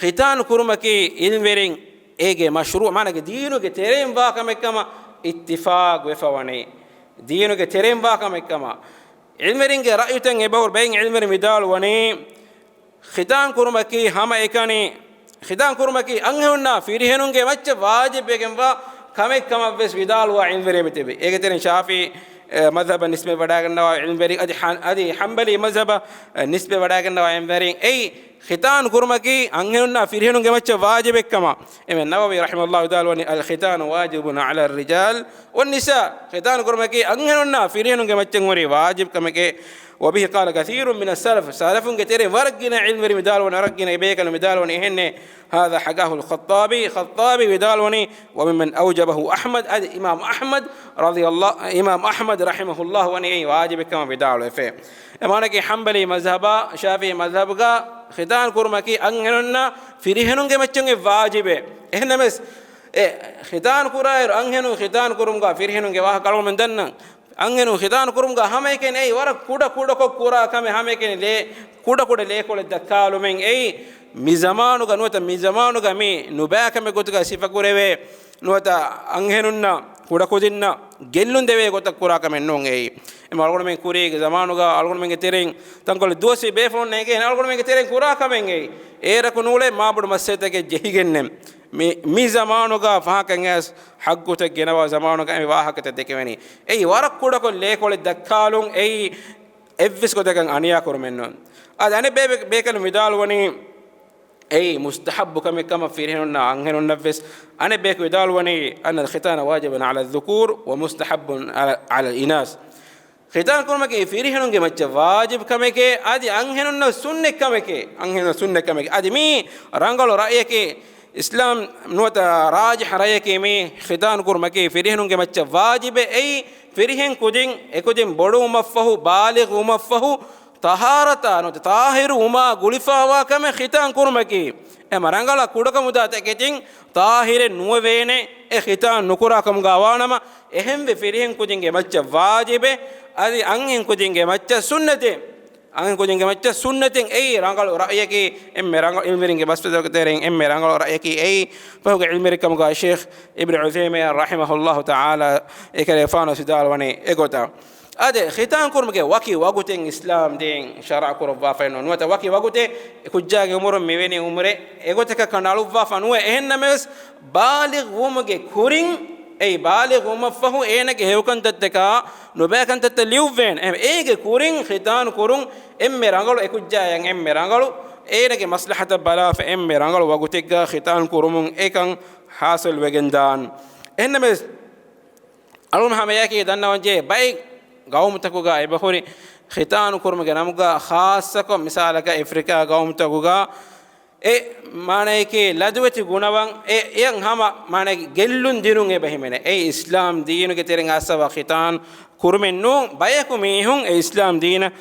ޚިތާން ކުރުމަކީ ޢިލްމުވެރިން އޭގެ މަޝްރޫޢު، މާނަގެ ދީނުގެ ތެރެއިން ވާ ކަމެއްކަމަށް އިއްތިފާޤު ވެފަވަނީ. ދީނުގެ ތެރެއިން ވާ ކަމެއްކަމަށް. ޢިލްމުވެރިންގެ ރައްޔުތައް އެބަހުރި ބައެއް ޢިލްމުވެރިން ވިދާޅުވަނީ، ޚިތާން ކުރުމަކީ ހަމައެކަނި، ޚިތާން ކުރުމަކީ އަންހެނުންނާ ފިރިހެނުންގެ މައްޗަށް ވާޖިބްވެގެންވާ ކަމެއް ކަމަށްވެސް ވިދާޅުވާ ޢިލްމުވެރިން ތިބި. އޭގެ ތެރެއިން ޝާފިޢީ، އެ، މަޛްހަބަށް ނިސްބަތް ވަޑައިގަންނަވާ ޢިލްމުވެރިން، އަދި ޙަ-، އަދި ޙަންބަލީ މަޛްހަބަށް، އެ، ނިސްބަތް ވަޑައިގަންނަވާ ޢިލްމުވެރިން. އެއީ ޚިތާން ކުރުމަކީ އަންހެނުންނާ ފިރިހެނުންގެ މައްޗަށް ވާޖިބެއްކަމަށް. އެމެ ނަވަވީ ރަޙިމަހުﷲ ވިދާޅުވަނީ، الختان واجب على الرجال والنساء، ޚިތާން ކުރުމަކީ އަންހެނުންނާ ފިރިހެނުންގެ މައްޗަށް ހުރި ވާޖިބް ކަމެކޭ. وبه قال كثير من السلف، ސަލަފުންގެ ތެރެއިން ވަރަށް ގިނަ ޢިލްމުވެރިން ވިދާޅުވަނީ، ވަރަށް ގިނަ އެބޭކަލުން ވިދާޅުވަނީ އެހެންނޭ. هذا حكاه الخطابي، ޚައްޠާބީ ވިދާޅުވަނީ، وممن أوجبه أحمد، އަދި އިމާމް އަޙްމަދު ރަޟިޔަﷲ، އިމާމް އަޙްމަދު ރަޙިމަހުﷲ ވަނީ އެއީ ވާޖިބެއްކަމަށް ވިދާޅުވެފަ. އެމާނަކީ ޙަންބަލީ މަޒްހަބާ، ޝާފިޢީ މަޒްހަބުގަ ޚިތާން ކުރުމަކީ އަންހެނުންނާ ފިރިހެނުންގެ މައްޗަށް އެ ވާޖިބެއް. އެހެންނަމަވެސް، އެ ޚިތާން ކުރާއިރު އަންހެނުން ޚިތާން ކުރުމުގަ ފިރިހެނުންގެ ވާހަކަ އަޅުގަނޑުމެން ދަންނަން. އަންހެނުން ޚިތާން ކުރުމުގަ ހަމައެކަނި އެއީ ވަރަށް ކުޑަ ކުޑަކޮށް ކުރާ ކަމެއް، ހަމައެކަނި ލޭ، ކުޑަ ކުޑަ ލޭކޮޅެއް ދައްކާލުމެއް އެއީ މި ޒަމާނުގަ ނުވަތަ މި ޒަމާނުގަ މި ނުބައިކަމެއް ގޮތުގަ ސިފަކުރެވޭ، ނުވަތަ އަންހެނުންނަށް ކުޑަކުދިންނަށް ގެއްލުން ދެވޭ ގޮތަށް ކުރާ ކަމެއް ނޫން އެއީ. އެމަ އަޅުގަނޑުމެން ކުރީގެ ޒަމާނުގަ އަޅުގަނޑުމެންގެ ތެރެއިން ތަންކޮޅެއް ދުވަސްވީ ބޭފުޅުންނޭގެ އަޅުގަނޑުމެންގެ ތެރެއިން ކުރާ ކަމެއް އެއީ. އޭރަކު ނޫޅޭ މާބޮޑު މައްސަލަތަކެއް ޖެހިގެންނެއް. މި، މި ޒަމާނުގަ ފަހަކަށް އައިސް ޙައްޤުތައް ގެނަވާ ޒަމާނުގަ އެ ވާހަކަތައް ދެކެވެނީ. އެއީ ވަރަށް ކުޑަކޮށް ލޭކޮޅެއް ދައްކާލުން އެއީ އެއްވެސް ގޮތަކަށް އަނިޔާ ކުރުމެއް ނޫން. އަދި އަނެއް ބޭ-، ބޭކަލުން ވިދާޅުވަނީ އެއީ މުސްތަޙައްބު ކަމެއް ކަމަށް ފިރިހެނުންނަށް އަންހެނުންނަށްވެސް. އަނެއް ބޭކަލުން ވިދާޅުވަނީ أن الختان واجب على الذكور ومستحب على، على الإناث. ޚިތާން ކުރުމަކީ ފިރިހެނުންގެ މައްޗަށް ވާޖިބު ކަމެކޭ، އަދި އަންހެނުންނަށް ސުންނަތް ކަމެކޭ، އަންހެނުންނަށް ސުންނަތް ކަމެކޭ. އަދި މީ ރަނގަޅު ރައްޔަކީ، އިސްލާމް ނުވަތަ ރާޖިޙަ ރައްޔަކީ މީ ޚިތާން ކުރުމަކީ ފިރިހެނުންގެ މައްޗަށް ވާޖިބެއް. އެއީ ފިރިހެން ކުދިން އެކުދިން ބޮޑުވުމަށްފަހު، ބާލިޣު ވުމަށްފަހު، ޠަހާރަތާ ނުވަތަ ޠާހިރު ވުމާ ގުޅިފާވާ ކަމެއް ޚިތާން ކުރުމަކީ. އެމަ ރަނގަޅަށް ކުޑަކަމުދާ ތަކެތިން ޠާހިރެއް ނުވެވޭނެ، އެ ޚިތާން ނުކުރާ ކަމުގަ ވާނަމަ، އެހެންވެ ފިރިހެން ކުދިންގެ މައްޗަށް ވާޖިބެއް، އަދި އަންހެން ކުދިންގެ މައްޗަށް ސުންނަތެއް. އަންހެން ކުދިންގެ މައްޗަށް ސުންނަތެއް އެއީ ރަނގަޅު ރައްޔަކީ، އެންމެ ރަނގަޅު ޢިލްމުވެރިންގެ ބަސްފުޅުތަކުގެ ތެރެއިން އެންމެ ރަނގަޅު ރައްޔަކީ އެއީ، ފަހުގެ ޢިލްމުވެރިކަމުގަ ޝޭޚް އިބްނު ޢުޘައިމީން ރަޙިމަހުﷲ ތަޢާލާ އެކަލޭގެފާނު ވިދާޅުވަނީ އެގޮތަށް. އާދެ، ޚިތާން ކުރުމުގެ ވަކި ވަގުތެއް އިސްލާމް ދީން ޝަރަޢު ކުރައްވާފައެއް ނޫން. ނުވަތަ ވަކި ވަގުތެއް ކުއްޖާގެ އުމުރުން މިވެނި އުމުރެއް އެގޮތަކަށް ކަނޑައަޅުއްވާފަ ނުވޭ. އެހެންނަމަވެސް، ބާލިޣު ވުމުގެ ކުރިން، އެއީ ބާލިޣު ވުމަށްފަހު އޭނަގެ ހެޔޮކަންތައްތަކާ ނުބައިކަންތައްތައް ލިޔުއްވޭނެ. އެހެން އޭގެ ކުރިން ޚިތާން ކުރުން އެންމެ ރަނގަޅު، އެކުއްޖާޔަށް އެންމެ ރަނގަޅު، އޭނަގެ މަސްލަހަތަށް ބަލާފަ އެންމެ ރަނގަޅު ވަގުތެއްގަ ޚިތާން ކުރުމުން އެކަން ޙާޞިލް ވެގެންދާން. އެހެންނަމަވެސް، އަޅުން ހަމަޔަކީ ދަންނަވަންޖެހޭ ބައެއް ގައުމުތަކުގަ އެބަހުރި ޚިތާނު ކުރުމުގެ ނަމުގަ، ޚާއްޞަކޮށް މިސާލަކަށް އެފްރިކާ ގައުމުތަކުގަ އެ މާނަޔަކީ ލަދުވެތި ގުނަވަން އެ، އެޔަށް ހަމަ މާނަޔަކީ ގެއްލުން ދިނުން އެބަ ހިމެނޭ. އެ އިސްލާމް ދީނުގެ ތެރެއިން އައްސަވާ ޚިތާން ކުރުމެއް ނޫން، ބަޔަކު މީހުން އެ އިސްލާމް ދީނަށް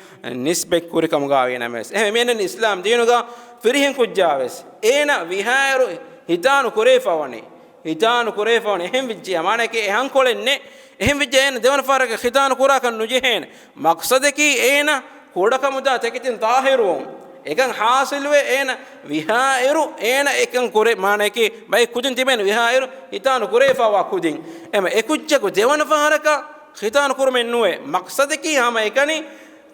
ނިސްބަތް ކުރި ކަމުގަ ވީނަމަވެސް. އެހެން މިއަންނަނީ އިސްލާމް ދީނުގަ ފިރިހެން ކުއްޖާވެސް އޭނަ ވިހާއިރު ހިތާނު ކުރެވިފަ ވަނީ. ހިތާނު ކުރެވިފަ ވަނީ. އެހެން ވެއްޖިއްޔާ މާނަޔަކީ އެ ހަންކޮޅެއް ނެތް. އެހެން ވެއްޖިއްޔާ އޭނަ ދެވަނަ ފަހަރަކަށް ޚިތާނު ކުރާކަށް ނުޖެހޭނެ. މަޤްޞަދަކީ އޭނަ ކުޑަކަމުދާ ތަކެތިން ޠާހިރުވުން. އެކަން ޙާޞިލުވެ އޭނަ ވިހާއިރު އޭނަ އެކަން ކުރޭ. މާނަޔަކީ ބައެއް ކުދިން ތިބޭނެ ވިހާއިރު ހިތާނު ކުރެވިފައިވާ ކުދިން. އެމަ އެކުއްޖަކު ދެވަނަ ފަހަރަކަށް ޚިތާނު ކުރުމެއް ނުވޭ. މަޤްޞަދަކީ ހަމަ އެކަނި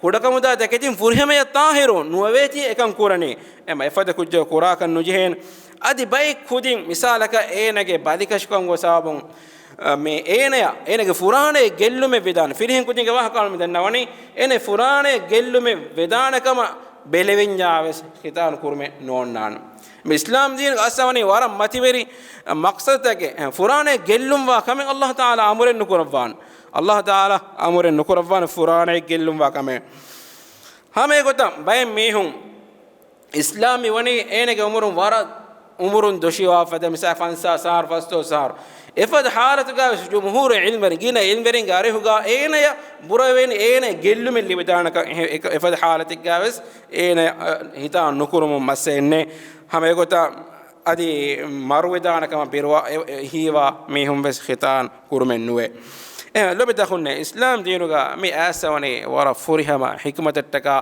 ކުޑަކަމުދާ ތަކެތިން ފުރިހަމަޔަށް ޠާހިރު ނުވެވޭތީ އެކަން ކުރަނީ. އެމަ އެފަދަ ކުއްޖަކު ކުރާކަށް ނުޖެހޭނެ. އަދި ބައެއް ކުދިން މިސާލަކަށް އޭނަގެ ބަލިކަށިކަމުގެ ސަބަބުން، އަ، މި އޭނަޔަށް އޭނަގެ ފުރާނައެއް ގެއްލުމެއް ވެދާނެ. ފިރިހެން ކުދިންގެ ވާހަކަ މި ދަންނަވަނީ. އޭނަ ފުރާނައެއް ގެއްލުމެއް ވެދާނެ ކަމަށް ބެލެވެންޏާވެސް ޚިތާނު ކުރުމެއް ނޯންނާނެ. މި އިސްލާމް ދީނުގެ އައްސަވަނީ ވަރަށް މަތިވެރި މަޤްޞަދުތަކެއް. ފުރާނައެއް ގެއްލުންވާ ކަމެއް ﷲ ތަޢާލާ އަމުރެއް ނުކުރައްވާނެ. ﷲ ތަޢާލާ އަމުރެއް ނުކުރައްވާނެ ފުރާނައެއް ގެއްލުންވާ ކަމެއް. ހަމަ އެގޮތަށް ބައެއް މީހުން އިސްލާމް މިވަނީ އޭނަގެ އުމުރުން ވަރަށް އުމުރުން ދޮށީ ވާ ފަދަ މިސާ ފަންސާސް އަހަރު، ފަސްސަތޭކަ އަހަރު. އެފަދަ ޙާލަތުގައިވެސް ޖުމްހޫރު ޢިލްމުވެރިން، ގިނަ ޢިލްމުވެރިންގެ އަރިހުގަ އޭނަޔަށް ބުރަވެނީ އޭނަ ގެއްލުމެއް ލިބިދާނެކަން. އެ-، އެ-، އެފަދަ ޙާލަތެއްގައިވެސް އޭނަ، އަ، ހިތާ ނުކުރުމުން މައްސައެއް ނެތް. ހަމަ އެގޮތަށް އަދި މަރުވެދާނެކަމަށް ބިރުވާ، އެ، އެ، ހީވާ މީހުން ވެސް ޚިތާން ކުރުމެއް ނުވޭ. އެ، ލޯބިތަކުންނޭ، އިސްލާމް ދީނުގަ މި އައިސްފަވަނީ ވަރަށް ފުރިހަމަ ޙިކްމަތެއްޓަކާ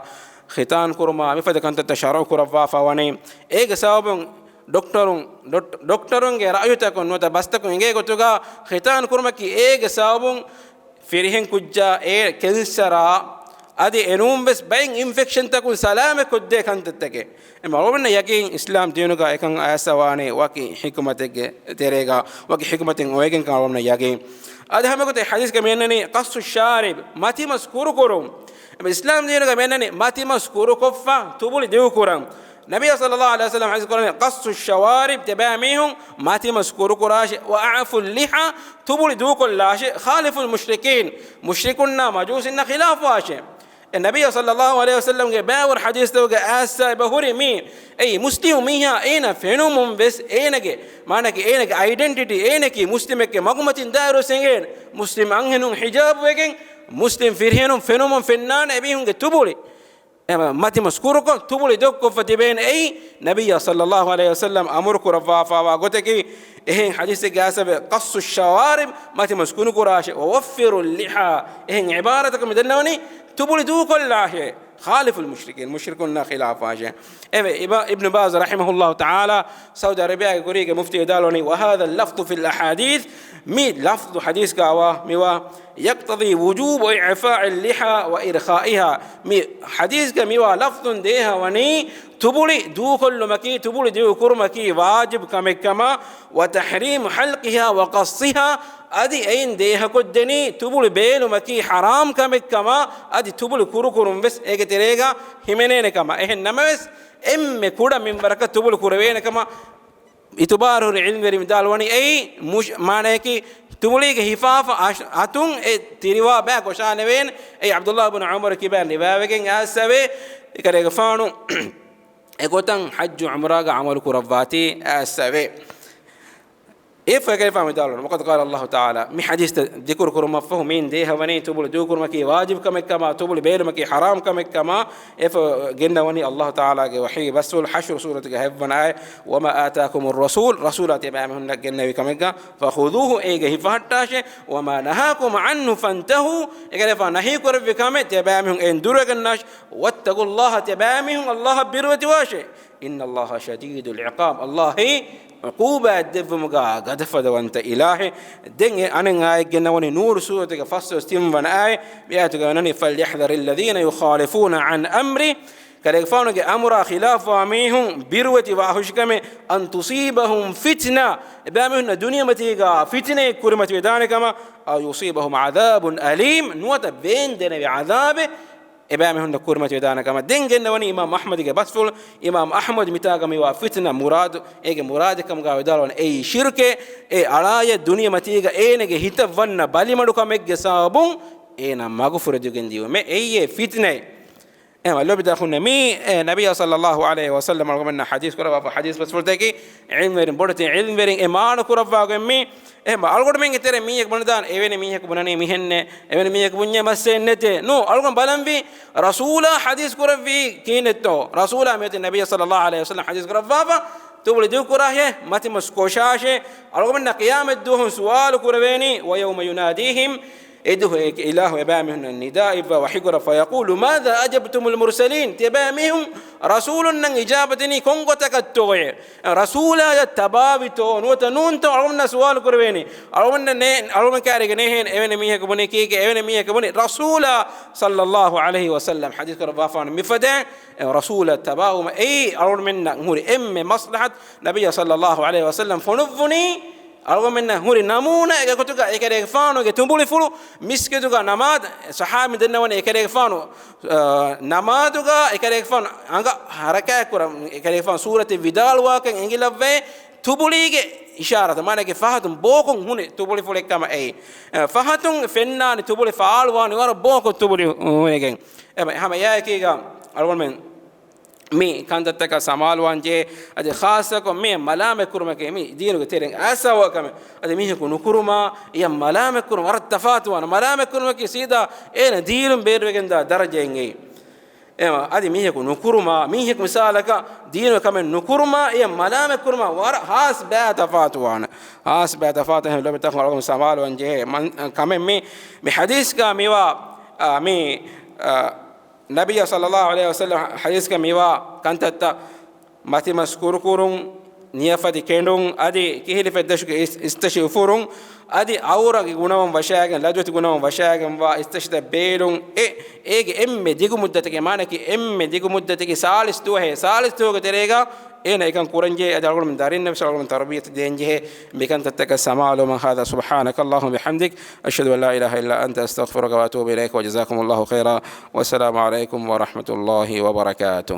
ޚިތާން ކުރުމާ މިފަދަ ކަންތައްތައް ޝަރުޢު ކުރައްވާފަ ވަނީ. އޭގެ ސަބަބުން ޑޮކްޓަރުން، ޑޮޓް-، ޑޮކްޓަރުންގެ ރައުޔުތަކުން ނުވަތަ ބަސްތަކުން އެނގޭ ގޮތުގަ ޚިތާން ކުރުމަކީ އޭގެ ސަބަބުން ފިރިހެން ކުއްޖާ އެ ކެންސަރާ އަދި އެނޫން ވެސް ބައެއް އިންފެކްޝަންތަކުން ސަލާމަތް ކޮށްދޭ ކަންތައްތަކެއް. އެ މަރުވެންނަ ޔަގީން އިސްލާމް ދީނުގަ އެކަން އައިސްފަވާނީ ވަކި ޙިކުމަތެއްގެ ތެރޭގަ، ވަކި ޙިކުމަތެއް އޮވެގެން ކަމަށް މަރުވެންނަ ޔަގީން. އަދި ހަމަ ގޮތެއް ޙަދީޘްގަ މިއަންނަނީ ޤަޞު ޝާރިބް، މަތިމަސް ކުރުކުރުން. އިސްލާމް ދީނުގަ މިއަންނަނީ މަތިމަސް ކުރުކޮށްފަ ތުބުޅި ދިގުކުރަން. ނަބިއްޔާ ޞައްލައްލާހު ޢަލައިހި ވަސައްލަމް ޙަދީޘް ކުރަނީ، ޤަޞު ޝަވާރިބް، ތިބާ މީހުން މަތިމަސް ކުރުކުރާށޭ، ވައަޢުފު ލިޙާ، ތުބުޅި ދޫކޮށްލާށޭ، ޚާލިފުލް މުޝްރިކީން، މުޝްރިކުންނާ މަޖޫސިންނާ ޚިލާފުވާށޭ. އެ ނަބިއްޔާ ޞައްލައްލާހު ޢަލައިހި ވަސައްލަމްގެ ބައިވަރު ޙަދީޘްތަކުގެ އައިސްފަ އެބަ ހުރި މީ، އެއީ މުސްލިމު މީހާ އޭނަ ފެނުމުން ވެސް އޭނަގެ، މާނައަކީ އޭނަގެ އައިޑެންޓިޓީ، އޭނައަކީ މުސްލިމެއްގެ މަގުމަތިން ދާއިރު ވެސް އެނގޭނެ. މުސްލިމް އަންހެނުން ޙިޖާބުވެގެން، މުސްލިމް ފިރިހެނުން ފެނުމުން ފެންނާނެ އެމީހުންގެ ތުބުޅި. އެ މަތިމަސް ކުރުކޮށް ތުބުޅި ދޮއްކޮށްފަ ތިބޭނެ. އެއީ ނަބިއްޔާ ޞައްލައްލާހު ޢަލައިހި ވަސައްލަމް އަމުރު ކުރައްވާފާވާ ގޮތަކީ. އެހެން ޙަދީޘެއްގެ އަސްލު ޤަޞުއްޝަވާރިބް، މަތިމަސް ކުނުކުރާށޭ. ވަވައްފިރު ލިޙާ، އެހެން ޢިބާރަތަކަށް މި ދަންނަވަނީ ތުބުޅި ދޫކޮށްލާށޭ. ޚާލިފުލް މުޝްރިކީން، މުޝްރިކުންނާ ޚިލާފާށޭ. އެވެ، އިބަ-، އިބްނު ބާޒް ރަޙިމަހުﷲ ތަޢާލާ ސައުދީ ޢަރަބިއްޔާގެ ކުރީގެ މުފްތީ ވިދާޅުވަނީ، وهذا اللفظ في الأحاديث، މި ލަފްޒު ޙަދީޘްގައިވާ މިވާ، يقتضي وجوب إعفاء اللحى وإرخائها، މި ޙަދީޘްގަ މިވާ ލަފްޒުން ދޭހަވަނީ ތުބުޅި ދޫކޮށްލުމަކީ، ތުބުޅި ދޫކުރުމަކީ ވާޖިބު ކަމެއްކަމަށް، وتحريم حلقها وقصها، އަދި އެއިން ދޭހަކޮށްދެނީ ތުބުޅި ބޭލުމަކީ ޙަރާމް ކަމެއްކަމަށް، އަދި ތުބުޅި ކުރުކުރުން ވެސް އޭގެ ތެރޭގަ ހިމެނޭނެ ކަމަށް. އެހެން ނަމަވެސް، އެންމެ ކުޑަ މިންވަރަކަށް ތުބުޅި ކުރެވޭނެ ކަމަށް އިތުބާރު ހުރި ޢިލްމުވެރިން ވިދާޅުވަނީ، އެއީ މުޝް-، މާނަޔަކީ ތުބުޅީގެ ހިފާފަ އަށް-، އަތުން އެ ތިރިވާ ބައި ގޮށާނެވޭނެ. އެއީ ޢަބްދުﷲ ބުނު ޢުމަރު ކިބައިން ރިވާވެގެން އައިސްފަވޭ. އެކަލޭގެފާނު އެގޮތަށް ޙައްޖު ޢުމްރާގަ ޢަމަލު ކުރައްވާތީ އައިސްފަވޭ. އެފަ އެކަލޭގެފާނު ވިދާޅުވަނީ، وقد قال الله تعالى، މި ޙަދީޘްތައް ޛިކުރު ކުރުމަށްފަހު މިއިން ދޭހަވަނީ ތުބުޅި ދޫކުރުމަކީ ވާޖިބު ކަމެއްކަމާ، ތުބުޅި ބޭލުމަކީ ޙަރާމް ކަމެއްކަމާ. އެފަ ގެންނަވަނީ ﷲ ތަޢާލާގެ ވަޙީ ބަސްފުޅު ޙަޝްރު ސޫރަތުގެ ހަތްވަނަ އާޔަތް، وما آتاكم الرسول، ރަސޫލާ ތިޔަބައިމީހުންނަށް ގެންނެވި ކަމެއްގަ، فخذوه، އޭގެ ހިފަހައްޓާށޭ، وما نهاكم عنه فانتهوا، އެކަލޭގެފާނު ނަހީ ކުރެއްވި ކަމެއް ތިޔަބައިމީހުން އެއިން ދުރުވެގަންނާށޭ، واتقوا الله، ތިޔަބައިމީހުން ﷲ އަށް ބިރުވެތިވާށޭ، إن الله شديد العقاب، ﷲ އެއީ ޢުޤޫބާތް ދެއްވުމުގަ ގަދަފަދަވަންތަ އިލާހެއް. ދެން އެ އަނެއް އާޔަތް ގެންނަވަނީ ނޫރު ސޫރަތުގެ ފަސްވެސް ތިންވަނަ އާޔަތް. މި އާޔަތުގައި ވަނީ، فليحذر الذين يخالفون عن أمره، ކަލޭގެފާނުގެ އަމުރާ ޚިލާފުވާ މީހުން ބިރުވެތި ވާހުށިކަމެއް، أن تصيبهم فتنة، އެބައިމީހުންނަށް ދުނިޔެމަތީގަ ފިތިނައެއް ކުރިމަތިވެދާނެ ކަމަށް، أو يصيبهم عذاب أليم، ނުވަތަ ވޭންދެނެވި ޢަޛާބެއް އެބައިމީހުންނަށް ކުރިމަތިވެދާނެ ކަމަށް. ދެން ގެންނަވަނީ އިމާމް އަޙްމަދުގެ ބަސްފުޅު. އިމާމް އަޙްމަދު މިތާގަ މިވާ ފިތުނަ މުރާދު، އޭގެ މުރާދެއް ކަމުގަ ވިދާޅުވަނީ، އެއީ ޝިރުކޭ، އެ އަޅާޔަށް ދުނިޔެމަތީގަ އޭނަގެ ހިތަށް ވަންނަ ބަލިމަޑުކަމެއްގެ ސަބަބުން އޭނަ މަގުފުރެދިގެން ދިޔުމޭ. އެއީ އެ ފިތުނައެއް. އެހެން ލޯބިވެތި އަޚުންނޭ، މީ، އެ، ނަބިއްޔާ ޞައްލައްލާހު ޢަލައިހި ވަސައްލަމަ އަޅުގަނޑުމެންނަށް ޙަދީޘް ކުރައްވާފަ ޙަދީޘް ބަސްފުޅުތަކީ، ޢިލްމުވެރިން، ބޮޑެތި ޢިލްމުވެރިން އެ މާނަ ކުރައްވާގޮތް މީ. އެހެން އަޅުގަނޑުމެންގެ ތެރޭ މީހަކު ބުނެދާނެ، އެވެނި މީހަކު ބުނަނީ މިހެންނޭ، އެވެނި މީހަކު ބުންޏޭ މައްސަލައެއް ނެތޭ. ނޫ، އަޅުގަނޑު ބަލަންވީ، ރަސޫލާ ޙަދީޘް ކުރެއްވީ ކިހިނެއްތޯ؟ ރަސޫލާ މިއޮތީ ނަބިއްޔާ ޞައްލައްލާހު ޢަލައިހި ވަސައްލަމަ ޙަދީޘް ކުރައްވާފަ، ތުބުޅި ދޫކުރާށޭ، މަތިމަސް ކޮށާށޭ. އަޅުގަނޑުމެންނަށް ޤިޔާމަތް ދުވަހު ސުވާލު ކުރެވޭނީ، ويوم يناديهم، އެދުވަހު އެ އިލާހު އެބައިމީހުންނަށް ނިދާ އިއްވާ ވަޙީކުރާ، فيقول ماذا أجبتم المرسلين، ތިޔަބައިމީހުން ރަސޫލުންނަށް އިޖާބަ ދިނީ ކޮން ގޮތަކަށްތޯއޭ؟ ރަސޫލާޔަށް ތަބާވިތޯ ނުވަތަ ނޫންތޯ؟ އަޅުގަނޑުމެންނަށް ސުވާލު ކުރެވޭނީ. އަޅުގަނޑުމެން ނޭ-، އަޅުގަނޑުމެން ކައިރީގަ ނޭހޭނެ އެވެނި މީހަކު ބުނީ ކީކޭ؟ އެވެނި މީހަކު ބުނީ ރަސޫލާ ޞައްލައްލާހު ޢަލައިހި ވަސައްލަމަ. ޙަދީޘް ކުރައްވާފާނު މިފަދައިން، އެ ރަސޫލާ ތަބާވުމަށް އެއީ އަޅުގަނޑުމެންނަށް ހުރި އެންމެ މަސްލަޙަތު. ނަބިއްޔާ ޞައްލައްލާހު ޢަލައިހި ވަސައްލަމަ ފޮނުއްވުނީ އަޅުގަނޑުމެންނަށް ހުރި ނަމޫނާއެއްގެ ގޮތުގަ އެކަލޭގެފާނުގެ ތުނބުޅިފުޅު މިސްކިތުގަ ނަމާދު، ޞަޙާބީން ދެންނަވަނީ އެކަލޭގެފާނު، އަ، ނަމާދުގަ އެކަލޭގެފާނު އަނގަ ޙަރަކާތް ކުރަން، އެކަލޭގެފާނު ސޫރަތެއް ވިދާޅުވާކަން އެނގިލައްވައި ތުބުޅީގެ އިޝާރަތަށް، މާނައަކީ ފަހަތުން ބޯކޮށް ހުނި ތުބުޅިފުޅެއް ކަމަށް އެއީ. އަ، ފަހަތުން ފެންނާނެ ތުބުޅި ފާޅުވާނެ ވަރަށް ބޯކޮށް ތުބުޅި ހުނިގެން. އެ، ހަމަ އެއާއެކީގަ އަޅުގަނޑުމެން މި ކަންތައްތަކަށް ސަމާލުވާން ޖެހޭ. އަދި ޚާއްޞަކޮށް މި މަލާމަތްކުރުމަކީ މި ދީނުގެ ތެރެއިން އައިސްފަވާ ކަމެއް. އަދި މީހަކު ނުކުރުމާ އެޔަށް މަލާމަތްކުރުން ވަރަށް ތަފާތުވާނެ. މަލާމަތްކުރުމަކީ ސީދާ އޭނަ ދީނުން ބޭރުވެގެންދާ ދަރަޖައެއް އެއީ. އެ، އަދި މީހަކު ނުކުރުމާ، މީހަކު މިސާލަކަށް ދީނުގެ ކަމެއް ނުކުރުމާ އެޔަށް މަލާމަތްކުރުމާ ވަރަށް ހާސް ބައި ތަފާތުވާނެ. ހާސް ބައި ތަފާތު. އެހެން ލޯބިވެތި އަޚުން އަޅުގަނޑު ސަމާލުވާން ޖެހޭ މަން-، ކަމެއް މި، މި ޙަދީޘްގަ މިވާ، އާ، މި، އާ، ނަބިއްޔާ ޞައްލައްލާހު ޢަލައިހި ވަސައްލަމަ ޙަދީޘްގަ މިވާ ކަންތައްތައް، މަތިމަސް ކުރުކުރުން، ނިޔަފަދި ކެނޑުން، އަދި ކިހިލި ފެއްދަށުގެ އިސް-، އިސްތަށި އުފުރުން، އަދި އައުރަގެ ގުނަވަން ވަށާގެން، ލަދުވެތި ގުނަވަން ވަށާގެންވާ އިސްތަށިތައް ބޭލުން، އެ، އޭގެ އެންމެ ދިގު މުއްދަތަކީ، މާނައަކީ އެންމެ ދިގު މުއްދަތަކީ ސާޅީސް ދުވަހޭ، ސާޅީސް ދުވަހުގެ ތެރޭގަ އޭނަ އެކަން ކުރަންޖެހޭ. އަދި އަޅުގަނޑުމެން ދަރިންނަށް ވެސް އަޅުގަނޑުމެން ތަރުބިޔަތު ދޭންޖެހޭ މިކަންތައްތަކަށް ސަމާލުވުމަށް. هذا سبحانك اللهم وبحمدك، أشهد أن لا إله إلا أنت، أستغفرك وأتوب إليك، وجزاكم الله خيرا، والسلام عليكم ورحمة الله وبركاته.